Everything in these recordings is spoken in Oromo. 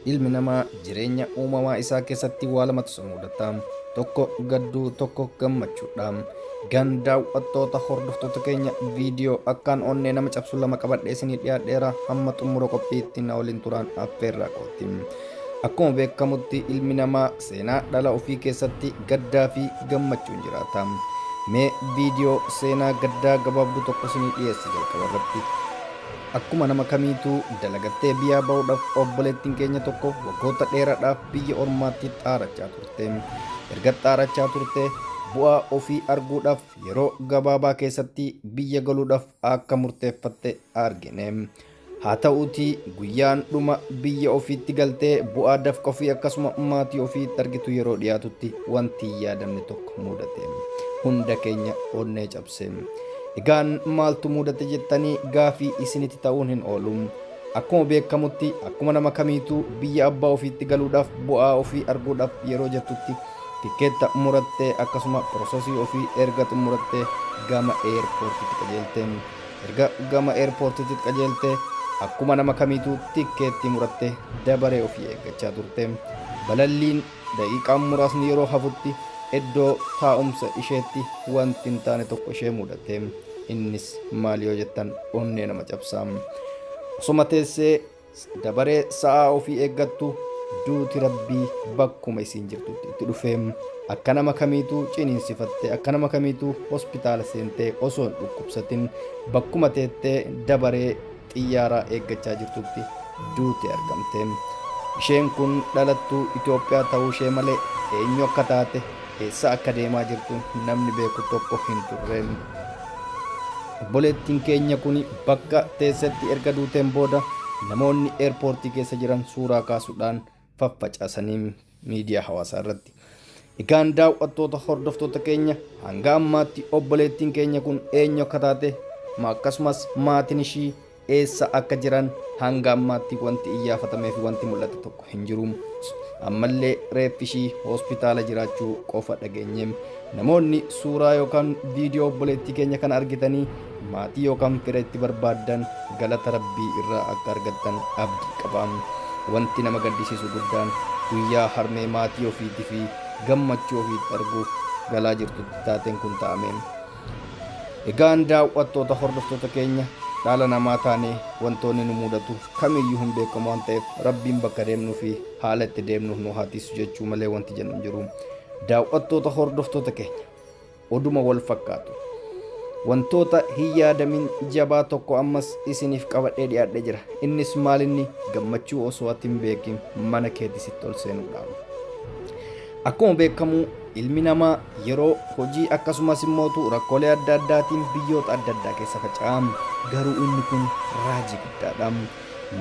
Ilmi namaa jireenya uumamaa isaa keessatti waa lamatu isa mudata. Tokko gadduu, tokko gammachuudha. Gan daawwattoota hordoftoota keenya viidiyoo akkaan onnee nama cabsu lama qabadhee isinii dhiyaadheera hamma xumura qophiitti na waliin turaan affeerraa kooti. Akkuma beekamutti ilmi namaa seenaa dhala ofii keessatti gaddaa fi gammachuun jiraata. Mee viidiyoo seenaa gaddaa gabaabduu tokko isinii dhiyeessa jalqaba irratti. Akkuma nama kamiituu dalagattee biyyaa ba'uudhaaf obboleettiin keenya tokko waggoota dheeraadhaaf biyya ormaatti xaarachaa turte. Erga xaarachaa turte bu'aa ofii arguudhaaf yeroo gabaabaa keessatti biyya galuudhaaf akka murteeffatte argine. Haa ta'uutii guyyaan dhuma biyya ofiitti galtee bu'aa dafqa ofii akkasuma maatii ofiitti argitu yeroo dhiyaatutti wanti hin yaadamne tokko mudate. Hunda keenya onnee cabse. Egaan maaltu mudate jettanii gaafii isinitti ta'uun hin oolu. Akkuma beekamutti akkuma nama kamiituu biyya abbaa ofiitti galuudhaaf bu'aa ofii arguudhaaf yeroo jettutti tikkeetta murattee akkasuma prosesii ofii erga xumurattee gama eerpoortiitti qajeelte. Erga gama eerpoortiitti qajeeltee akkuma nama kamiituu tikkeettii murattee dabaree ofii eeggachaa turte. Balalliin daqiiqaan muraasni yeroo hafutti iddoo taa'umsa isheetti wanti hin taane tokko ishee mudate. Innis maal yoo jettan onnee nama cabsa. Osoma teessee dabaree sa'aa ofii eeggattu duuti rabbii bakkuma isiin jirtutti itti dhufe. Akka nama kamiituu ciniinsifatte, akka nama kamiituu hospitaala seentee osoo hin dhukkubsatin bakkuma teettee dabaree xiyyaaraa eeggachaa jirtutti duute argamte. Isheen kun dhalattuu Itoophiyaa ta'uu ishee malee eenyu akka taate, eessa akka deemaa jirtu namni beeku tokko hin turre. Obboleettiin keenya kun bakka teessetti erga duuteen booda namoonni eerpoortii keessa jiran suuraa kaasuudhaan faffacaasanii miidiyaa hawaasaa irratti. Egaan daawwattoota hordoftoota keenya hanga ammaatti obboleettiin keenya kun eenyu akka taate akkasumas maatiin ishii eessa akka jiran hanga ammaatti wanti iyyaafatamee fi wanti mul'ate tokko hin jiru. Ammallee reeffi ishii hospitaala jiraachuu qofa dhageenye. Namoonni suuraa yookaan viidiyoo obboleettii keenya kana argitanii maatii yookaan fira itti barbaaddan galata rabbii irraa akka argattan abdii qaba. Wanti nama gaddisiisu guddaan guyyaa harmee maatii ofiitii fi gammachuu ofiitti arguuf galaa jirtutti taateen kun ta'ame. Egaan daawwattoota hordoftoota keenya dhala namaa taanee wantoonni nu mudatu kamiyyuu hin beekamu waan ta'eef rabbiin bakka deemnuu fi haala itti deemnu nu haa tiisu jechuu malee wanti jennu hin jiru. Daawwattoota hordoftoota keenya oduma wal fakkaatu. Wantoota hin yaadamin jabaa tokko ammas isiniif qabadhee dhiyaadhee jira. Innis maalinni gammachuu osoo ati hin beekin mana keetti sitti ol seenuudha. Akkuma beekamu ilmi namaa yeroo hojii akkasumas immootu rakkoolee adda addaatiin biyyoota adda addaa keessa faca'a. Garuu inni kun raajii guddaadha.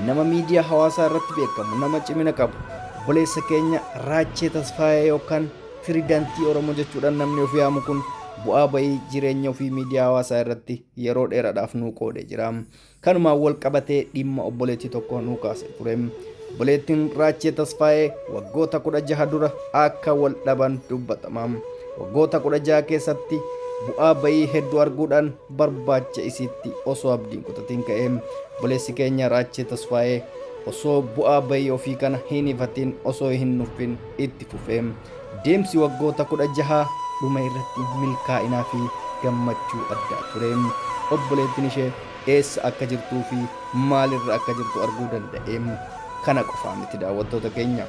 Nama miidiyaa hawaasaa irratti beekamu, nama cimina qabu, obboleessa keenya Raachee Tasfaayee yookaan Tiridantii Oromoo jechuudhaan namni of yaamu kun bu'aa bahii jireenya ofii miidiyaa hawaasaa irratti yeroo dheeraadhaaf nuu qoodee jira. Kanumaan wal qabatee dhimma obboleettii tokko nuu kaasee ture. Obboleettiin Raachee Tasfaayee waggoota 16 dura akka wal dhaban dubbatama. Waggoota 16 keessatti bu'aa bahii hedduu arguudhaan barbaacha isiitti osoo abdiin kutatiin ka'e. Obboleessi keenya Raachee Tasfaayee osoo bu'aa bahii ofii kana hin hifatin osoo hin nuffin itti fufe. Deemsi waggoota 16 dhuma irratti milkaa'inaa fi gammachuu addaa ture. Obboleettiin ishee eessa akka jirtuu fi maalirra akka jirtu arguu danda'e. Kana qofaa miti daawwattoota keenya.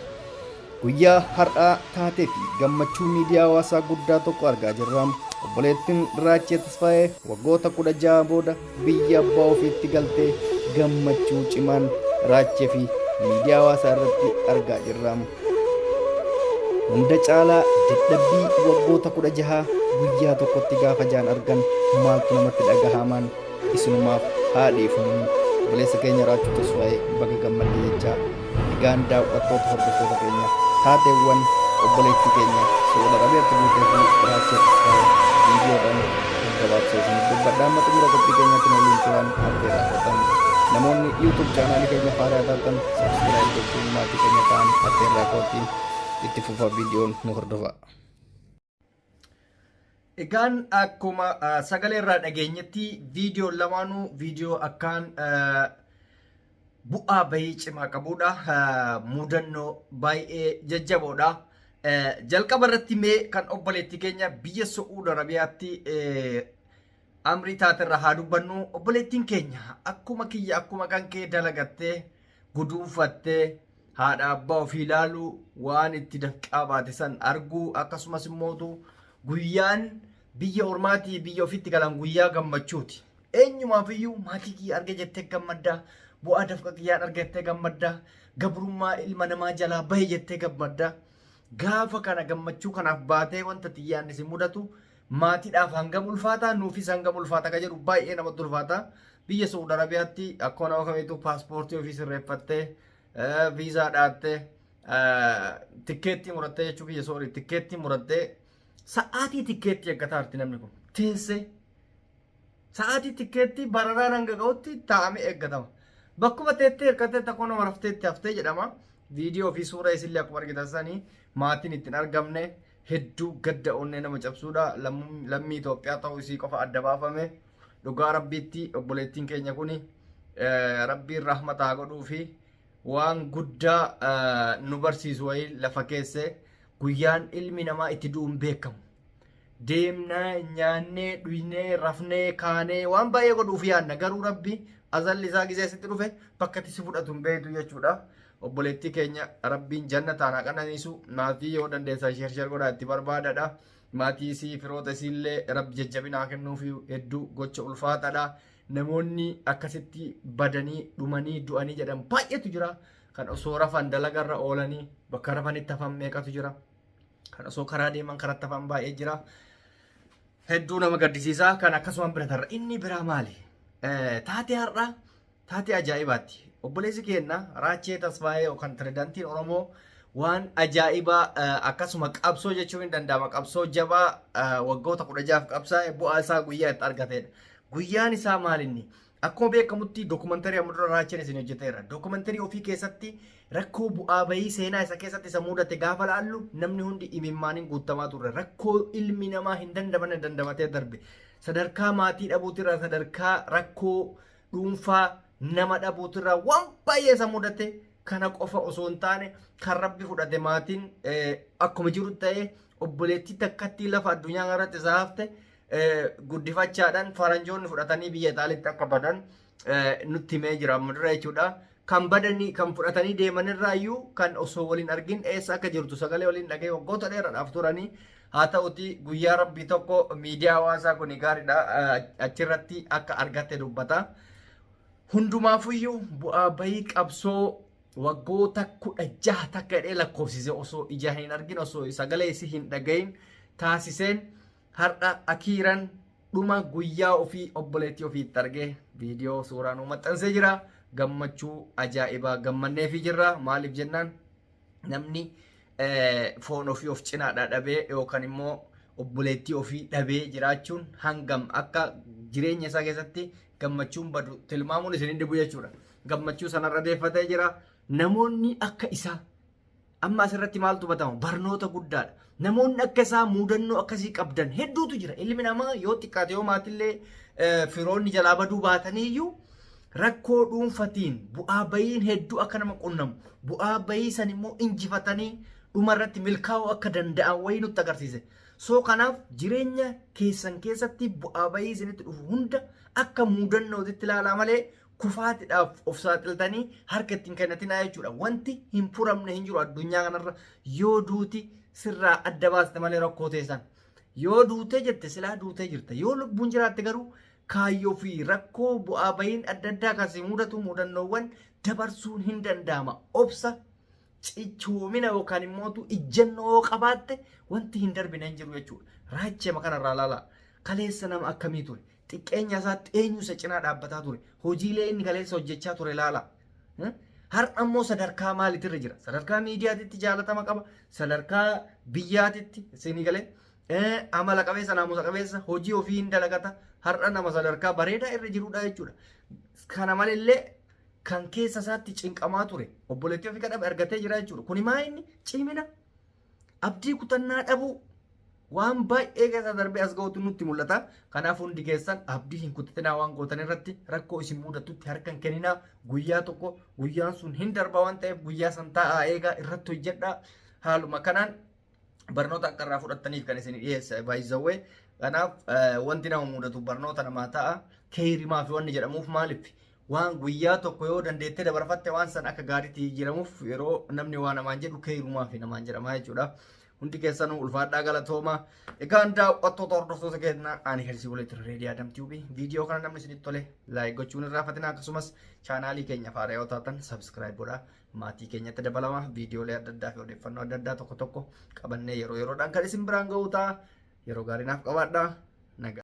Guyyaa har'aa taatee fi gammachuu miidiyaa hawaasaa guddaa tokko argaa jirra. Obboleettiin Raachee Tasfaayee waggoota 16 booda biyya abbaa ofiitti galtee gammachuu cimaan Raachee fi miidiyaa hawaasaa irratti argaa jirra. Hunda caalaa dadhabbii waggoota 16 guyyaa tokkotti gaafa jaan argan maaltu namatti dhagahamaan isinumaaf haa dhiifnu. Obboleessa keenya Raachuu Tasfaayee baga gammadde jechaa egaan daawwattoota hordoftoota keenya taateewwan obboleettii keenya Su'uud Arabiyaatti duutee fi Raachee Tasfaayee viidiyoodhaan gaggabaabsee isiniif dubbadha. Amma xumura qophii keenyaatti nu waliin turan affeerraa qotan. Namoonni YouTube chaanaalii keenya faaraa taatan subscribe gochuun maatii keenya ta'an affeerraa kootiin itti fufa viidiyoon nu hordofa. Egaan akkuma sagalee irraa dhageenyetti viidiyoon lamaanuu viidiyoo akkaan Bu'aa bahii cimaa qabudha. Mudannoo baay'ee jajjaboodha. Jalqaba irratti mee kan obboleettii keenya biyya Su'uud Arabiyaatti amrii taaterra haa dubbannu. Obboleettiin keenya akkuma kiyya akkuma kan kee dalagattee guduunfattee haadha abbaa ofii ilaaluu waan itti dafqaa baate san arguu akkasumas immootu guyyaan biyya ormaatii biyya ofiitti galan guyyaa gammachuuti. Eenyumaaf iyyuu maatii kiyya arge jettee gammaddaa, bu'aa dafqa kiyyaan argattee gammaddaa, gabrummaa ilma namaa jalaa bahe jettee gammaddaa. Gaafa kana gammachuu kanaaf baatee wanta xiyyaan isin mudatu maatiidhaaf hangam ulfaataa nuufis hangam ulfaata ka jedhu baay'ee namatti ulfaata. Biyya Saudi Arabiyaatti akkuma nama kamiitu paaspoortii ofii sirreeffattee viizaa dhaattee tikkeettii murattee jechuu biyya Saudi tikkeettii murattee sa'aatii tikkeettii eeggataa jirti namni kun teessee sa'aatii tikkeettii bararaan hanga ga'utti taa'amee eeggatama. Bakkuma teettee hirkattee takko nama rafteetti haftee jedhama. Viidiyoo fi suura isillee akkuma argitan sanii maatiin ittiin argamne hedduu gadda onnee nama cabsuudha. Lammii Itoophiyaa ta'uu isii qofa adda baafame. Dhugaa Rabbiitti obboleettiin keenya kuni Rabbiin rahmata haa godhuu fi waan guddaa nu barsiisu wayii lafa keesse guyyaan ilmi namaa itti du'uun beekamu. Deemnaa nyaannee dhuynee rafnee kaanee waan baay'ee godhuuf yaadna garuu Rabbi azalli isaa gizee sitti dhufe bakka itti si fudhatu hin beektu jechuudha. Obboleettii keenya Rabbiin jannataan haa qananiisu maatii yoo dandeessan sheer sheer godhaa itti barbaadadha. Maatii isii firoota isiillee Rabbi jajjabina haa kennuufi hedduu gocha ulfaataadha. Namoonni akkasitti badanii dhumanii du'anii jedhan baay'eetu jira. Kan osoo rafan dalagarra oolanii bakka rafanitti hafan meeqatu jira. Kan osoo karaa deeman karatti hafan baay'ee jira. Hedduu nama gaddisiisa. Kan akkasumaan bira tarra. Inni biraa maali? Taatee har'a taatee ajaa'ibaatti. Obboleessi keenya Raachee Tasfaayee yookaan pirezidaantiin Oromoo waan ajaa'ibaa akkasuma qabsoo jechuun hin danda'ama. Qabsoo jabaa waggoota 16f qabsaa'e bu'aa isaa guyyaa itti argatedha. Guyyaan isaa maalinni? Akkuma beekamutti dookumantarii amma dura Raacheen isin hojjeteera. Dookumantarii ofii keessatti rakkoo bu'aa bahii seenaa isa keessatti isa mudate gaafa laallu namni hundi imimmaaniin guutamaa turre. Rakkoo ilmi namaa hin dandamanne dandamatee darbe. Sadarkaa maatii dhabuutirraa sadarkaa rakkoo dhuunfaa nama dhabuutirraa waan baay'ee isa mudate kana qofa osoo hin taane kan Rabbi fudhate maatiin akkuma jiru ta'ee obboleettii takkattii lafa addunyaa irratti isa hafte guddifachaadhaan faranjoonni fudhatanii biyya Itaaliitti akka badan nutti himee jira amma dura jechuudha. Kan badanii kan fudhatanii deemanirraa iyyuu kan osoo waliin argin eessa akka jirtu sagalee waliin dhagee waggoota dheeraadhaaf turanii haa ta'uti guyyaa Rabbii tokko miidiyaa hawaasaa kun gaariidha achirratti akka argatte dubbata. Hundumaafuyyuu bu'aa bahii qabsoo waggoota 16 takka jedhee lakkoofsise osoo ija hin argin osoo sagalee isii hin dhagahin taasiseen har'a akiiran dhuma guyyaa ofii obboleettii ofiitti argee viidiyoo suuraa nu maxxansee jira. Gammachuu ajaa'ibaa gammanneefii jirra. Maaliif jennaan namni foon ofii of cinaadhaa dhabee yookaan immoo obboleettii ofii dhabee jiraachuun hangam akka jireenya isaa keessatti gammachuun badu tilmaamuun isin hin dhibu jechuudha. Gammachuu sanarra deeffatee jira. Namoonni akka isaa amma asirratti maaltu hubatama? Barnoota guddaadha. Namoonni akka isaa muudannoo akkasii qabdan hedduutu jira. Ilmi namaa yoo xiqqaate yoo maatillee firoonni jalaa baduu baatanii iyyuu rakkoo dhuunfatiin bu'aa bayiin hedduu akka nama qunnamu bu'aa bayii san immoo injifatanii dhuma irratti milkaa'uu akka danda'an wayii nutti agarsiise. So kanaaf jireenya keessan keessatti bu'aa bayii isinitti dhufu hunda akka muudannootitti ilaalaa malee kufaatidhaaf of saaxiltanii harka ittiin kennatinaa jechuudha. Wanti hin furamne hin jiru addunyaa kanarra yoo duuti sirraa adda baaste malee rakkoo teessan. Yoo duutee jette silaa duutee jirta. Yoo lubbuun jiraatte garuu kaayyoo fi rakkoo bu'aa bahiin adda addaa kan si mudatu mudannoowwan dabarsuun hin danda'ama. Obsa cichoomina yookaan immootu ijjannoo yoo qabaatte wanti hin darbine hin jiru jechuudha. Raachema kanarraa ilaalaa. Kaleessa nama akkamii ture? Xiqqeenya isaatti eenyu isa cinaa dhaabbataa ture? Hojiilee inni kaleessa hojjechaa ture ilaalaa. Har'a immoo sadarkaa maaliitirra jira? Sadarkaa miidiyaatitti jaalatama qaba. Sadarkaa biyyaatitti isinii galee amala qabeessa naamusa qabeessa hojii ofii hin dalagata. Har'a nama sadarkaa bareedaa irra jirudha jechuudha. Kana malillee kan keessa isaatti cinqamaa ture obboleettii ofii kadhabe argatee jira jechuudha. Kuni maa inni cimina abdii kutannaa dhabuu Waan baay'ee keessa darbee as ga'utu nutti mul'ata. Kanaaf hundi keessan abdii hin kutatinaa, waan gootan irratti rakkoo isin mudatutti harka hin kenninaa. Guyyaa tokko guyyaan sun hin darba waan ta'eef, guyyaa san taa'aa eegaa, irratti hojjedhaa. Haaluma kanaan barnoota akka irraa fudhattaniif kan isin dhiyeesse baay'izawwee. Kanaaf wanti nama mudatu barnoota namaa ta'a. Keeyrimaa fi wanni jedhamuuf maaliif, waan guyyaa tokko yoo dandeettee dabarfatte, waan san akka gaariitti jijjiiramuuf, yeroo namni waa namaan jedhu keeyrumaa fi namaan jedhama jechuudha. Hundi keessanuu ulfaadhaa, galatooma. Egaan daawwattoota, hordoftoota keenya, ani kan isin walitti Reedii Adam Tube. Viidiyoo kana namni isinitti tole like gochuun irraa fatina, akkasumas chaanaalii keenya faara yoo taatan subscribe godhaa. Maatii keenyatti dabalama. Viidiyoolee adda addaa fi odeeffannoo adda addaa tokko tokko qabannee yeroo yeroodhaan kan isin biraan ga'u ta'a. Yeroo gaarii naaf qabaadhaa.